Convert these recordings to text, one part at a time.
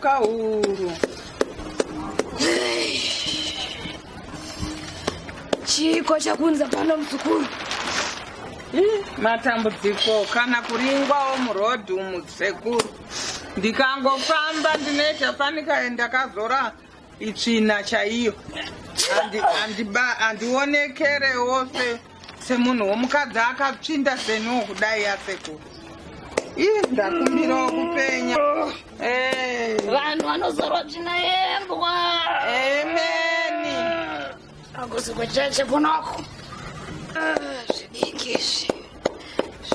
Mhuka huru. Chiiko chakunza pano muzukuru? Matambudziko kana kuringwawo murodhi umu sekuru. Ndikangofamba ndinoita fanika ndakazora itsvina chaiyo. Handionekerewo semunhu womukadzi akatsvinda seniwo kudai asekuru. Ii ndakumbirawo kupenya. Eh. Vanhu vanozorwa tsvina yembwa. Amen. Hakusi kucheche kunoko. Ah, zvidiki izvi.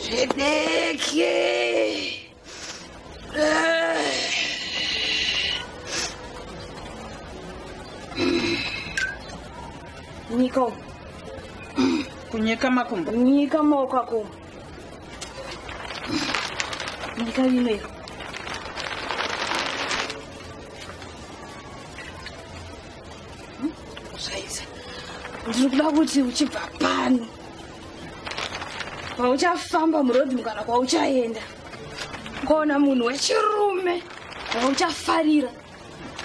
Zvidiki. Ah. Nyika umu. Kunyika makumbo. Nyika maoko ako umu. Nyika ino iyo. Zvaita. Ndiri kuda kuti uchibva pano pauchafamba murodhi mukana kwauchaenda ukaona munhu wechirume wauchafarira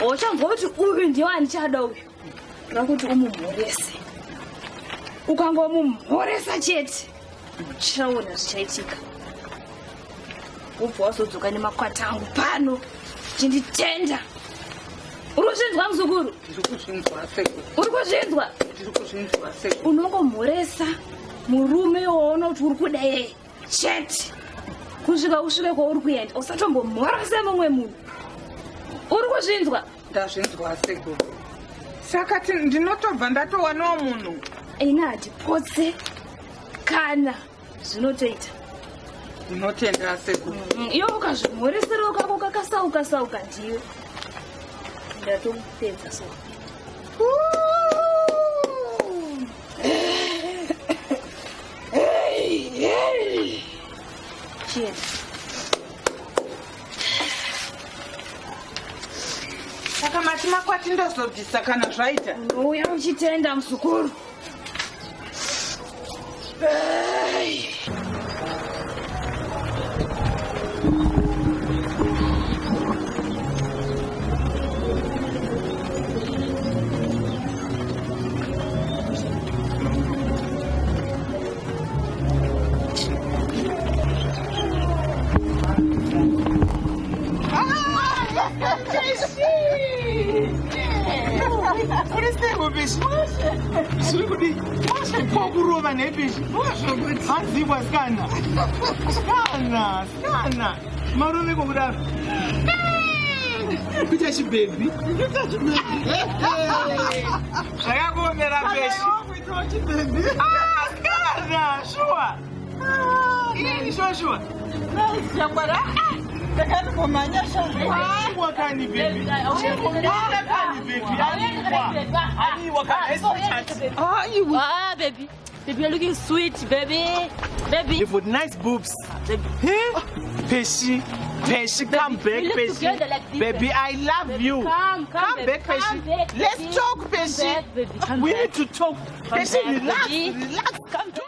wauchanzwa kuti uyu ndiye wandichada uyu ndoda kuti umumhorese. Ukangomumhoresa chete uchaona zvichaitika. Wobva wazodzoka nemakwata angu pano chinditenda. Uri kuzvinzwa muzukuru? Ndiri kuzvinzwa sekuru. Uri kuzvinzwa? Ndiri kuzvinzwa sekuru. Unongomhoresa murume waona kuti uri kuda yeye chete kusvika usvike kwauri kuenda, usatombomhoresa mumwe munhu. Uri kuzvinzwa? Ndazvinzwa sekuru. Saka ndinotobva ndatowanawo munhu. Ina hatipotse kana zvinotoita. Ndinotenda sekuru. Iwe ukazvimhoreserawo kako kakasauka sauka ndiwe. Ndatopedza so. Chienda. Saka mati makwati ndozobvisa kana zvaita? Unouya uchitenda muzukuru. Zviri kudii? Kokurova nhepeshi. Hanzikwa sikana. Sikana, sikana. Maroveko kudaro. Kuita chibhebhi. Zvakakuomera peshi. Ah, sikana, shuwa. Ini shuwa shuwa. Ndakatombomhanya sha. Aiwa kani baby. Chimbomira kani baby. Aiwa. Aiwa kani. Aiwa. Ah, baby. Baby, you're looking sweet, baby. Baby. You've got nice boobs. Baby. Hey? Peshi. Peshi, come Baby, back, we look Peshi. together like this, Baby, I love Baby, you. come, come, Come baby, back, come Peshi. back, Let's baby. talk, Come Peshi. back, baby, come We back. need to talk. Come Peshi, back, relax, baby. relax. Come to